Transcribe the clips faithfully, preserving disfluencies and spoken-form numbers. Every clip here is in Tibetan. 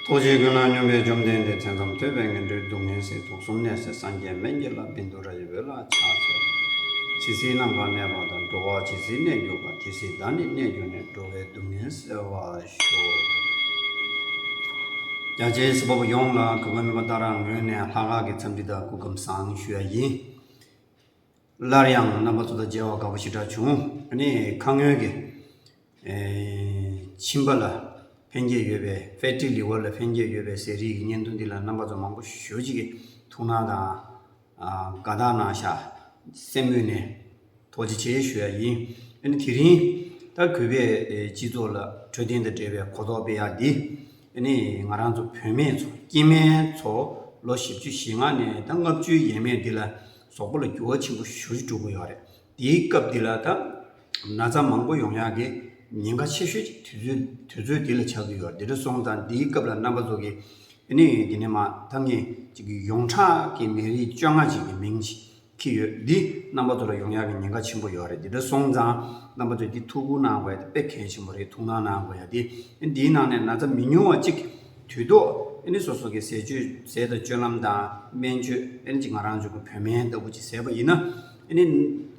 ཐུགས་རྗེ་ཀུན་ལ་སྙོམས་པའི་བཅོམ་ལྡན་འདས། མཚན་ཙམ་ཐོས་པས་ངན་འགྲོའི་སྡུག་བསྔལ་སེལ། དུག་གསུམ་ནད་སེལ་སངས་རྒྱས་སྨན་གྱི་བླ། བཻ་ཌཱུརྱ་ཡི་འོད་ལ་ཕྱག་འཚལ་ལོ། ཇི་སྲིད་ནམ་མཁའ་གནས་པ་དང་། འགྲོ་བ་ཇི་སྲིད་གནས་གྱུར་པ། དེ་སྲིད་བདག་ནི་གནས་གྱུར་ནས། འགྲོ་བའི་སྡུག་བསྔལ་སེལ་བར་ཤོག། རྒྱ་ཆེའི་གཟིགས་པ་པོ་ཡོངས་ལ་གུས་པ་ནས་ད་རང་ངོས་ནས་ལྷག་དཀར་གྱི་འཚམས་འདྲི་དང་སྐུ་ཁམས་བཟང་ཞུ་ཡ་ཡིན། སླར་ཡང་རྣམ་པ་ཚོ་དང་མཇལ་བ་དགའ་པོ་ཞེ་དྲག་བྱུང་། ཨ་ནི་ཁ་སྔོན་གྱི་ཨེ་མཆིན་པ་ལ་ཕན་སྐྱེད་ཡོད་པའི་ཕེ་ཊི་ལི་ཝར་ལ་ཕན་སྐྱེད་ཡོད་པའི་ཟས་རིགས་ཀྱི་བརྙན་ཐུང་འདི་ལ་རྣམ་པ་ཚོ་མང་པོ་ཞེ་ཅིག་གིས་ཐུགས་སྣང་དང་ཨ་དགའ་རྟགས་གནང་ཤག། སེམས་ངོས་ནས་ཐུགས་རྗེ་ཆེ་ཞུ་ཡ་ཡིན། ཨ་ནི་དེ་རིང་ད་གུས་པས་ཨེ་སྤྱི་ཚོགས་ལ་འཕྲོད་བསྟེན་དང་འབྲེལ་བའི་གོ་རྟོགས་སྤེལ་ཡ་འདི། ཨ་ནི་ང་རང་ཚོ་བུད་མེད་ཚོ་སྐྱེ་དམན་ཚོ་ལོ་བཞི་བཅུ་ཞེ་ལྔ་ནས་ད་ལྔ་བཅུའི་ཡས་མས་འདི་ལ་གཟུགས་པོ་ལ་འགྱུར་བ་ཆེན་པོ་ཞེ་ཅིག་འགྲོ་གི་ཡོད་རེད། དེའི་སྐབས་འདི་ལ་ད་ན་ཚ་མང་པོ་ཡོང་ཡག་གི་ཉེན་ཁ་ཆེ་ཤོས་ཀྱི་དུས་ཚོད་དུས་ཚོད་འདི་ལ་ཆགས་ཀྱི་ཡོད་རེད། དེ་འདྲ་སོང་ཙང་འདིའི་སྐབས་ལ་རྣམ་པ་ཚོ་གིས་ཨ་ནི་འདི་ནས་མ་ད་ངས་ཅིག་གི་ཡོངས་གྲགས་ཀྱི་ནད་རིགས་བཅོ་ལྔ་ཅིག་གི་མིང་ཅིག་འཁྱེར་ཡོད། འདི་རྣམ་པ་ཚོ་ལ་ཡོང་ཡག་གི་ཉེན་ཁ་ཆེན་པོ་ཡོད་རེད། འདི་འདྲ་སོང་ཙང་རྣམ་པ་ཚོས་འདི་ཐུགས་ཁུར་གནང་དགོས་ཡ་དེ་དཔེ་གལ་ཆེན་པོ་རེད། ཐུགས་སྣང་གནང་དགོས་ཡ་དེ། འདིའི་ནང་ནས་ན་ཚ་མི་ཉུང་བ་གཅིག་དུས་ཐོག་ཨ་ནི་སོ་སོ་གི་ཟས་སྤྱོད་ཟས་དང་སྤྱོད་ལམ་དང་སྨན་བཅོས་ཨ་ནི་ཅིག་ང་རང་ཚོ་གི་བོད་སྨན་ལྟ་བུ་ཅིག་བཟས་པ་ཡིན་ན། ཨ་ནི་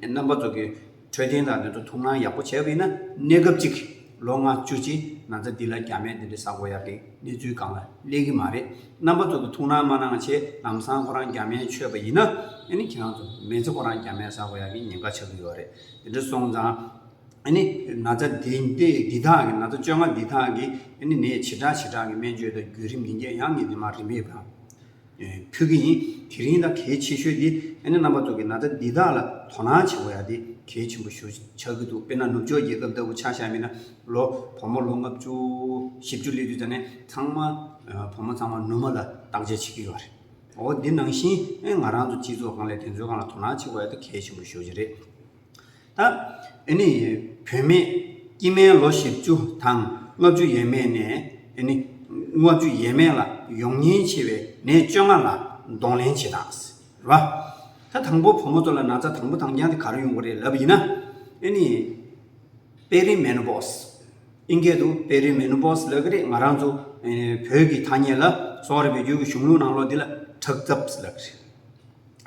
རྣམ་པ་ཚོ་གི་འཕྲོད་བསྟེན་དང་དེ་ཚོ་ཐུགས་སྣང་ཡག་པོ་བྱས་པ་ཡིན་ན། གནས་སྐབས་གཅིག་ལོ་ལྔ་བཅུ་ཅིག་ན་ཚ་འདི་ལ་རྒྱ་སྨན་འདི་འདྲ་ཟ་དགོས་ཡག་གི་གནས་ཚུལ་སྒང་ལ་སླེབས་ཀྱི་མ་རེད། རྣམ་པ་ཚོ་གི་ཐུགས་སྣང་མ་གནང་བྱས་ལམ་སང་ཁོ་རང་རྒྱ་སྨན་མཆོད་པ་ཡིན་ན། ཨ་ནི་ཁྱེད་རང་ཚོ་མི་ཚེ་ཁོ་རང་རྒྱ་སྨན་ཟ་དགོས་ཡག་གི་ཉེན་ཁ་ཆགས་ཀྱི་ཡོད་རེད། དེ་འདྲ་སོང་ཙང་ཨ་ནི་ན་ཚ་འདི་འདི་འདི་དག་གི་ན་ཚ་བཅོ་ལྔ་འདི་དག་གི་ཨ་ནི་ནད་ཇེ་དྲག་ཇེ་དྲག་གི་སྨན་བཅོས་དང་བརྒྱུད་རིམ་འདི་འདྲ་ཡང་ངས་འདི་མ་རིམ་པས་ཕུལ་གྱི་ཡིན། དེ་རིང་ད་གལ་ཆེ་ཤོས་འདི་ཨ་ནི་རྣམ་པ་ཚོ་གི་ན་ཚ་འདི་དག་ལ་དོ་སྣང་བྱེད་དགོས་ཡ་འདི་གལ་ཆེན་པོ་ཞེ་ཆགས་ཀྱི་འདུག། དཔེར་ན་ནུབ་ཕྱོགས་རྒྱལ་ཁབ་ལྟ་བུ་ཆ་བཞག་པ་ཡིན་ན་ལོ་བུ་མོ་ལོ་ལྔ་བཅུ་བཞི་བཅུ་སླེབས་དུས་ཙམ་ནས་ཚང་མ་ཨ་བུ་མོ་ཚང་མ་ནུ་མ་ལ་བརྟག་དཔྱད་བྱེད་ཀྱི་ཡོད་རེད། འོ་འདི་ནང་བཞིན་ཨ་ང་རང་ཚོ་སྤྱི་ཚོགས་སྒང་ལ་དེ་ཚོའི་སྒང་ལ་དོ་སྣང་བྱེད་དགོས་ཡ་འདི་གལ་ཆེན་པོ་ཞེ་ཅིག་རེད། ད་ཨ་ནི་བུད་མེད་སྐྱེ་དམན་ལོ་བཞི་བཅུ་དང་ལྔ་བཅུ་ཡས་མས་ནས་ཨ་ནི་ལྔ་བཅུ་ཡས་མས་ལ་ཡོང་ཉེན་ཆེ་བའི་ནད་བཅོ་ལྔ་ལ་གདོང་ལེན་བྱེད་སྟངས་རེད་པ། ད་དང་པོ་བུ་མོ་ཚོ་ལ་ན་ཚ་དང་པོ་དང་རྐྱང་དེ་ག་རེ་ཡོང་གི་རེད་ལབ་པ་ཡིན་ན། ཨ་ནི་པེ་རི་མེ་ནོ་པོ་སི། ཨིན་སྐད་དུ་པེ་རི་མེ་ནོ་པོ་སི་ལབ་ཀྱི་རེད། ང་རང་ཚོ་ཨེ་བོད་ཀྱི་ཐ་སྙད་ལ་གསོ་བ་རིག་པའི་རྒྱུད་ཀྱི་གཞུང་ལུགས་ནང་ལོགས་འདི་ལ་ཁྲག་འཛག་ཟེར་ལབ་ཀྱི་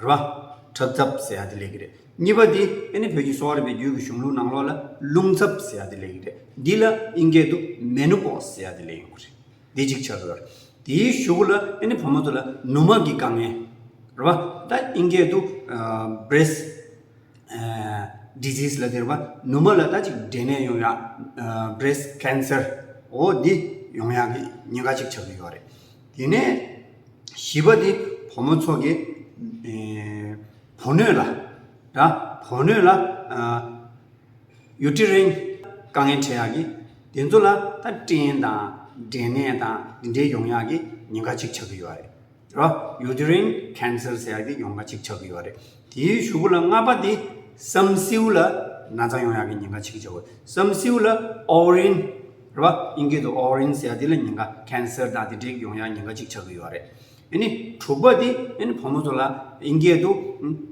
རེད། རེད་པ། ཁྲག་འཛག་ཟེར་ཡ་དེ་ལབ་ཀྱི་རེད། གཉིས་པ་འདི་ཨ་ནི་བོད་ཀྱི་གསོ་བ་རིག་པའི་རྒྱུད་ཀྱི་གཞུང་ལུགས་ནང་ལོགས་ལ་རླུང་འཚུབ་ཟེར་ཡ་དེ་ལབ་ཀྱི་རེད། འདི་ལ་ཨིན་སྐད་དུ་མེ་ནོ་པོ་སི་ཟེར་ཡ་དེ་ལབ་ཡོང་གི་རེད། འདི་གཅིག་ཆགས་ཀྱི་ཡོད་རེད། དེའི་གཞུག་གུ་ལ་ཨ་ནི་བུ་མོ་ཚོ་ལ་ནུ་མ་གི་དཀའ་ངལ་རེད་པ། ད་ཨིན་སྐད་དུ་ཨ་བྷི་རེ་སི་ཊི་ཨ་ཌི་ཟི་སི་ལབ་དེ་རེད་པ། ནུ་མ་ལ་ད་ཅིག་འབྲས་ནད་ཡོང་ཡ། ཨ་བྷི་རེ་སི་ཊི་ཁེན་སར། འོ་འདི་ཡོང་ཡ་གི་ཉེན་ཁ་ཅིག་ཆགས་ཀྱི་ཡོད་རེད། དེ་ནས་བཞི་པ་དེ་བུ་མོ་ཚོ་གི་ཨེ་བུ་སྣོད་ལ་ར་བུ་སྣོད་ལ་ཨ་ཡུ་ཊི་རིན་དཀའ་ངལ་འཕྲད་ཡག་གི་དེ་ཚོ་ལ་ད་སྐྲན་དང་འབྲས་ནད་དང་འདི་འདྲའི་ཡོང་ཡག་གི་ཉེན་ཁ་ཅིག་ཆགས་ཀྱི་ཡོད་རེད། ར་ཡུ་ཊི་རིན་ཁེན་སར་ཟེར་ཡག་དེ་ཡོང་ཁ་ཅིག་ཆགས་ཀྱི་ཡོད་རེད། དེའི་གཞུག་གུ་ལ་ལྔ་པ་དེ་བསམ་སེའུ་ལ་ན་ཚ་ཡོང་ཡག་གི་ཉེན་ཁ་ཅིག་ཆགས་ཀྱི་ཡོད་རེད། བསམ་སེའུ་ལ་ཨོ་རིན་ར་ཨིན་སྐད་དུ་ཨོ་རིན་ཟེར་ཡག་དེ་ལ་ཉེན་ཁ་ཁེན་སར་དང་དེ་འདྲའི་ཡོང་ཡག་ཉེན་ཁ་ཅིག་ཆགས་ཀྱི་ཡོད་རེད། ཨ་ནི་དྲུག་པ་དེ་ཨ་ནི་བུ་མོ་ཚོ་ལ་ཨིན་སྐད་དུ་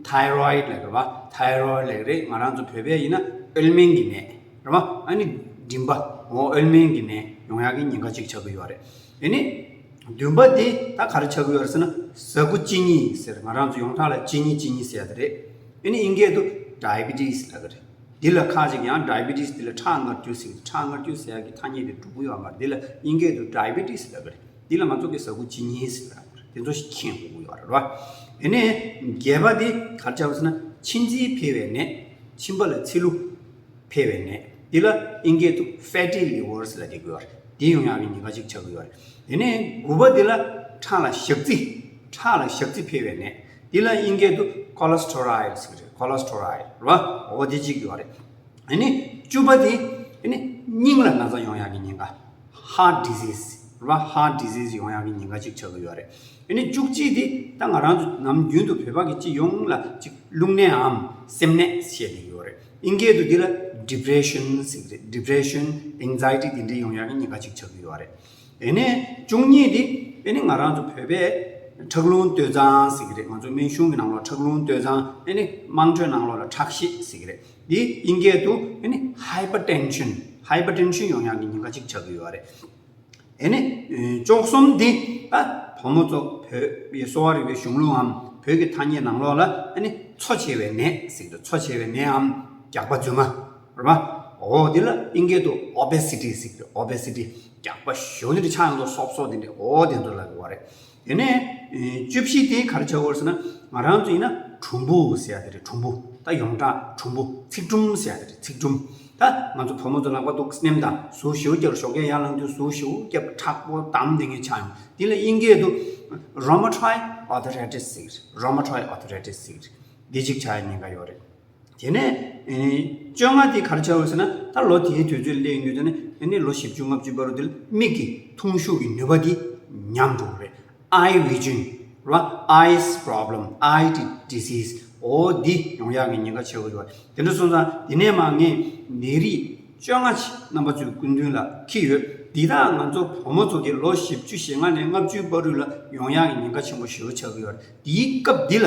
ཐའི་རོ་ཡིཌ་ལབ་རེད་པ། ཐའི་རོ་ཡིཌ་ལབ་རེད། ང་རང་ཚོ་བོད་པའི་ཡིན་ན་ཨོལ་སྨན་གྱི་ནད་རེད་པ། ཨ་ནི་མགྲིན་པ་འོ་ཨོལ་སྨན་གྱི་ནད་ཡོང་ཡག་གི་ཉེན་ཁ་ཅིག་ཆགས་ཀྱི་ཡོད་རེད། ཨ་ནི་བདུན་པ་དེ་ད་ག་རེ་ཆགས་ཀྱི་ཡོད་རེད་ཟེར་ན་ཟ་ཁུ་གཅིན་སྙི་ཟེར། ང་རང་ཚོ་ཡོངས་གྲགས་ལ་གཅིན་སྙི་གཅིན་སྙི་ཟེར་ཡ་དེ་རེད། ཨ་ནི་ཨིན་སྐད་དུ་ཌའི་བི་ཊི་སི་ལབ་ཀྱི་རེད། འདི་ལ་ཁ་ཅིག་ཡང་ཌའི་བི་ཊི་སི་འདི་ལ་ཁྲག་མངར་སྐྱུར་ཟེར་གྱི། ཁྲག་མངར་སྐྱུར་ཟེར་ཡག་གི་ཐ་སྙད་དེ་འགྲོ་གི་ཡོད་མ་རེད། འདི་ལ་ཨིན་སྐད་དུ་ཌའི་བི་ཊི་སི་ལབ་ཀྱི་རེད། འདི་ལ་ང་ཚོ་གི་ཟ་ཁུ་གཅིན་སྙི་ཟེར་ལབ་ཀྱི་རེད། དེ་ཚོ་ཞིག་མཁྱེན་དགོས་ཀྱི་ཡོད་རེད་པ། དེ་ནས་བརྒྱད་པ་དེ་ག་རེ་ཆགས་ཟེར་ན་མཆིན་ཚིལ་འཕེལ་བའི་ནད། མཆིན་པ་ལ་ཚིལ་ལུ་འཕེལ་བའི་ནད། འདི་ལ་ཨིན་སྐད་དུ་ཕེ་ཊི་ལི་ཝར་ཟེར་ལབ་བསྡད་ཀྱི་ཡོད་རེད། འདི་ཡོང་ཡག་གི་ཉེན་ཁ་ཅིག་ཆགས་ཀྱི་ཡོད་རེད། དེ་ནས་དགུ་པ་འདི་ལ་ཁྲག་ལ་ཞག་རྩི། ཁྲག་ལ་ཞག་རྩི་འཕེལ་བའི་ནད། འདི་ལ་ཨིན་སྐད་དུ་ཀོ་ལེ་སི་ཊོ་རོལ་ཟེར་གྱི་རེད། ཀོ་ལེ་སི་ཊོ་རོལ་རེད་པ། འོ་དེ་གཅིག་ཡོད་རེད། ཨ་ནི་བཅུ་པ་དེ་ཨ་ནི་སྙིང་ལ་ན་ཚ་ཡོང་ཡག་གི་ཉེན་ཁ། ཧར་ཊི་ཌི་ཟི་སི་རེད་པ། ཧར་ཊི་ཌི་ཟི་སི་ཡོང་ཡག་གི་ཉེན་ཁ་ཅིག་ཆགས་ཀྱི་ཡོད་རེད། ཨ་ནི་བཅུ་གཅིག་དེ་ད་ང་རང་ཚོ་ནམ་རྒྱུན་དུ་བོད་པ་གི་སྤྱི་ཡོངས་ལ་ཅིག་རླུང་ནད་འམ་སེམས་ནད་བཤད་བསྡད་ཀྱི་ཡོད་རེད། ཨིན་སྐད་དུ་འདི་ལ་ཌི་པི་རེ་ཤན་ཟེར་གྱི་རེད། ཌི་པི་རེ་ཤན། ཨེང་ཛའི་ཊི་དེ་འདྲའི་ཡོང་ཡག་གི་ཉེན་ཁ་ཅིག་ཆགས་ཀྱི་ཡོད་རེད། དེ་ནས་བཅུ་གཉིས་དེ་ཨ་ནི་ང་རང་ཚོ་བོད་པས་ཁྲག་རླུང་སྟོད་འཛིན་ཟེར་གྱི་རེད། ང་ཚོ་སྨན་གཞུང་གི་ནང་ལོགས་ཁྲག་རླུང་སྟོད་འཛིན། ཨ་ནི་དམངས་ཁྲོད་ནང་ལོགས་ལ་ཁྲག་ཤེད་ཟེར་གྱི་རེད། འདི་ཨིན་སྐད་དུ་ཨ་ནི་ཧའི་པར་ཊེན་ཤན། ཧའི་པར་ཊེན་ཤན་ཡོང་ཡག་གི་ཉེན་ཁ་ཅིག་ཆགས་ཀྱི་ཡོད་རེད། ཨེ་ནི་ཨེ་བཅུ་གསུམ་འདི་ད་བུ་མོ་ཚོ་བོད་ཀྱི་གསོ་བ་རིག་པའི་གཞུང་ལུགས་འམ་བོད་ཀྱི་ཐ་སྙད་ནང་ལོགས་ལ་ཨེ་ནི་འཚོ་བྱེད་པའི་ནད་ཟེར་གྱི་འདུག་འཚོ་བྱེད་པའི་ནད་འམ་རྒྱགས་པ་རྫུན་མ་རེད་པ། འོ་འདི་ལ་ཨིན་སྐད་དུ་obesity ཟེར་གྱི་འདུག obesity རྒྱགས་པ་ཞོ་འདི་འདྲ་ཆགས་ཡོང་དུས་སོབ་སོབ་འདི་འདྲ་འོ་དེ་ཚོ་ལབ་དགོས་པ་རེད། དེ་ནས་ཨེ་བཅུ་བཞི་དེ་ག་རེ་ཆགས་ཀྱི་ཡོད་རེད་ཟེར་ན། ང་རང་ཚོ་ཡིན་ན་གྲུམ་བུ་ཟེར་ཡ་དེ་རེད། གྲུམ་བུ་ད་ཡོངས་གྲགས་གྲུམ་བུ་ཚིགས་གྲུམ་ཟེར་ཡ་དེ་རེད། ཚིགས་གྲུམ། ད་ང་ཚོ་བུ་མོ་ཚོ་ལག་པ་འདུག་སྣེམ་དང་ཟུག་ཞེ་པོ་རྒྱབ་རུ་ཞོགས་ཀས་ཡར་ལངས་དུས་ཟུག་ཞེ་པོ་རྒྱབ་མཁྲེགས་པོ་བསྡམས་བསྡད་མཁན་ཆགས་ཡོང་། འདི་ལ་ཨིན་སྐད་དུ་rheumatoid arthritis ཟེར། rheumatoid arthritis ཟེར། འདི་གཅིག་ཆགས་ཡ་ཉེན་ཁ་ཡོད་རེད། དེ་ནས་ཨེ་བཅོ་ལྔ་དེ་ག་རེ་ཆགས་ཡོད་ཟེར་ན། ད་ལོ་དེའི་དུས་ཚོད་སླེབས་ཡོང་དུས་ནས་ཨེ་ནི་ལོ་བཞི་བཅུ་ལྔ་བཅུ་བར་དུ་དེ་ལ་མིག་གི་མཐོང་ཤུགས་ཀྱི་ནུས་པ་དེ་ཉམས་འགྲོ་གི་རེད། eye vision རེད་པ། eyes problem, eye disease འོ་འདི་ཡོང་ཡག་གི་ཉེན་ཁ་ཆེ་བོ་ཡོད། དེ་འདྲ་སོང་ཙང་དེ་ནས་མར་ངས་ནད་རིགས་བཅོ་ལྔ་ཅིག་རྣམ་པ་ཚོའི་སྐུ་མདུན་ལ་འཁྱེར་ཡོད། འདི་དག་ང་ཚོ་བུ་མོ་ཚོ་གི་ལོ་བཞི་བཅུ་ཞེ་ལྔ་ནས་ལྔ་བཅུའི་བར་དུ་ལ་ཡོང་ཡག་གི་ཉེན་ཁ་ཆེན་པོ་ཞེ་པོ་ཆགས་ཀྱི་ཡོད་རེད། དེའི་སྐབས་འདི་ལ་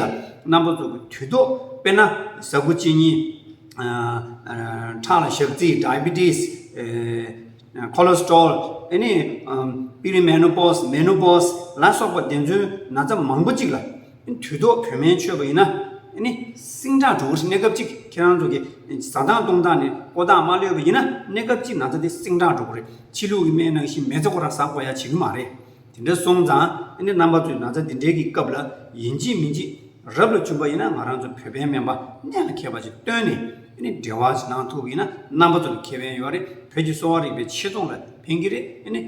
རྣམ་པ་ཚོ་གི་དུས་ཐོག་དཔེར་ན་ཟ་ཁུ་གཅིན་སྙི། ཁྲག་ལ་ཞག་རྩི། diabetes, cholesterol, ཨེ་ནི་perimenopause, menopause ལ་སོགས་པ་དེ་ཚོའི་ན་ཚ་མང་པོ་ཅིག་ལ་དུས་ཐོག་བོད་སྨན་མཆོད་པ་ཡིན་ན་ཨེ་ནི་སིང་དྲག་འགྲོ་གི་རེད། གནས་སྐབས་ཅིག་ཁྱེད་རང་ཚོ་གི་ཟ་སྟངས་བཏུང་སྟངས་ནས་ཀོ་ཐག་མ་ལོས་པ་ཡིན་ན་གནས་སྐབས་ཅིག་ན་ཚ་དེ་སིང་དྲག་འགྲོ་གི་རེད། ཕྱི་ལུགས་ཀྱི་སྨན་ནང་བཞིན་མི་ཚེ་ཁོ་རང་ཟ་དགོས་ཡ་བྱེད་ཀྱི་མ་རེད། དེ་འདྲ་སོང་ཙང་ཨ་ནི་རྣམ་པ་ཚོས་ན་ཚ་འདི་འདྲའི་གི་སྐབས་ལ་ཡིན་གཅིག་མིན་གཅིག་རབ་ལ་བྱུང་པ་ཡིན་ན་ང་རང་ཚོ་བོད་པའི་སྨན་པ་གནད་ལ་འཁེལ་བ་ཞིག་བཏོན་ནས་ཨ་ནི་འབྲེལ་བ་ཞིག་གནང་ཐུབ་པ་ཡིན་ན་རྣམ་པ་ཚོ་ལ་ཁེ་ཕན་ཡོད་རེད། བོད་ཀྱི་གསོ་བ་རིག་པའི་ཆེད་རྩོམ་ལ་ཕན་གྱི་རེད། ཨ་ནི་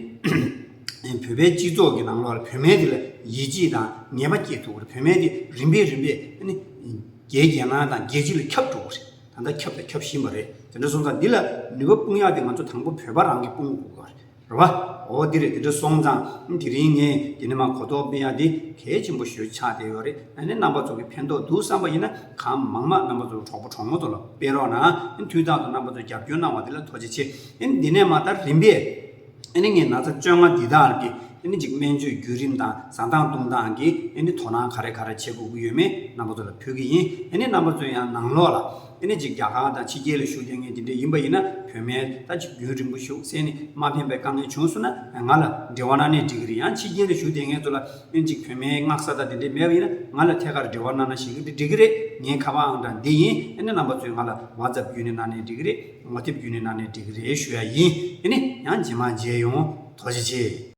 བོད་པའི་སྤྱི་ཚོགས་ཀྱི་ནང་ལོགས་ལ་བོད་སྨན་འདི་ལ་ཡིད་ཆེས་དང་ངེས་པ་སྐྱེ་ཐུབ་ཀྱི་རེད། བོད་སྨན་འདི་རིམ་པས་རིམ་པས་ཨ་ནི་རྒྱལ་རྒྱལ་ནང་དང་རྒྱལ་སྤྱི་ལ་ཁྱབ་འགྲོ་གི་རེད། ད་ལྟ་ཁྱབ་དང་ཁྱབ་བཞིན་པ་རེད། དེ་འདྲ་སོང་ཙང་འདི་ལ་ནུས་པ་སྤུངས་ཡག་དེ་ང་ཚོ་དང་པོ་བོད་པ་རང་གིས་སྤུངས་དགོས་པ་རེད། རེད་བ། འོ་འདི་རེད། དེ་འདྲ་སོང་ཙང་དེ་རིང་ངས་འདི་ནས་མར་གོ་རྟོགས་སྤེལ་ཡག་འདི་གལ་ཆེན་པོ་ཞེ་པོ་ཆགས་བསྡད་ཡོད་རེད། ཨ་ནི་རྣམ་པ་ཚོ་གི་ཕན་ཐོགས་འདུག་བསམ་པ་ཡིན་ན་གང་མང་མང་རྣམ་པ་ཚོ་གྲོགས་པོ་གྲོགས་མོ་ཚོ་ལ་སྤེལ་རོགས་གནང་། དུས་རྟག་ཏུ་རྣམ་པ་ཚོ་རྒྱབ་སྐྱོར་གནང་བ་འདི་ལ་ཐུགས་རྗེ་ཆེ། ཨ་ནི་འདི་ནས་མར་ད་རིམ་པས་ཨ་ནི་ངས་ན་ཚ་བཅོ་ལྔ་འདི་དག་གི་ཨ་ནི་ཅིག་སྨན་བཅོས་བརྒྱུད་རིམ་དང་ཟ་སྟངས་བཏུང་སྟངས་ཀྱི་ཨ་ནི་དོ་སྣང་ག་རེ་ག་རེ་བྱེད་དགོས་ཀྱི་ཡོད་མེད་རྣམ་པ་ཚོ་ལ་ཕུལ་གྱི་ཡིན། ཨ་ནི་རྣམ་པ་ཚོས་ཡང་ནང་ལོགས་ལ་ཨ་ནི་ཅིག་རྒྱ་གར་དང་ཕྱི་རྒྱལ་ལ་བཞུགས་བསྡད་མཁན་དེ་འདྲ་ཡིན་པ་ཡིན་ན་བོད་སྨན་ད་ཅིག་རྒྱུན་རིང་པོ་བཞུགས་བྱས་ནས་མ་ཕན་པའི་དཀའ་ངལ་བྱུང་སོང་ན་ང་ལ་འབྲེལ་བ་གནང་ནས་འགྲིག་གི་རེད། ཡང་ཕྱི་རྒྱལ་ལ་བཞུགས་བསྡད་མཁན་ཚོ་ལ་ཨ་ནི་ཅིག་བོད་སྨན་མངགས་ས་དང་དེ་འདྲ་མེད་པ་ཡིན་ན་ང་ལ་ཐད་ཀར་འབྲེལ་བ་གནང་ན་ཞིག་གི་འགྲིག་གི་རེད། ངའི་ཁ་པར་ཨང་གྲངས་འདི་ཡིན། ཨ་ནི་རྣམ་པ་ཚོས་ང་ལ་WhatsApp་བརྒྱུད་ནས་གནང་ནས་འགྲིག་གི་རེད། ངོ་དེབ་བརྒྱུད་ནས་གནང་ནས་འགྲིག་གི་རེད་ཞུ་ཡ་ཡིན། ཨ་ནི་ཡང་རྗེས་མ་མཇལ་ཡོང་། ཐུགས་རྗེ་ཆེ།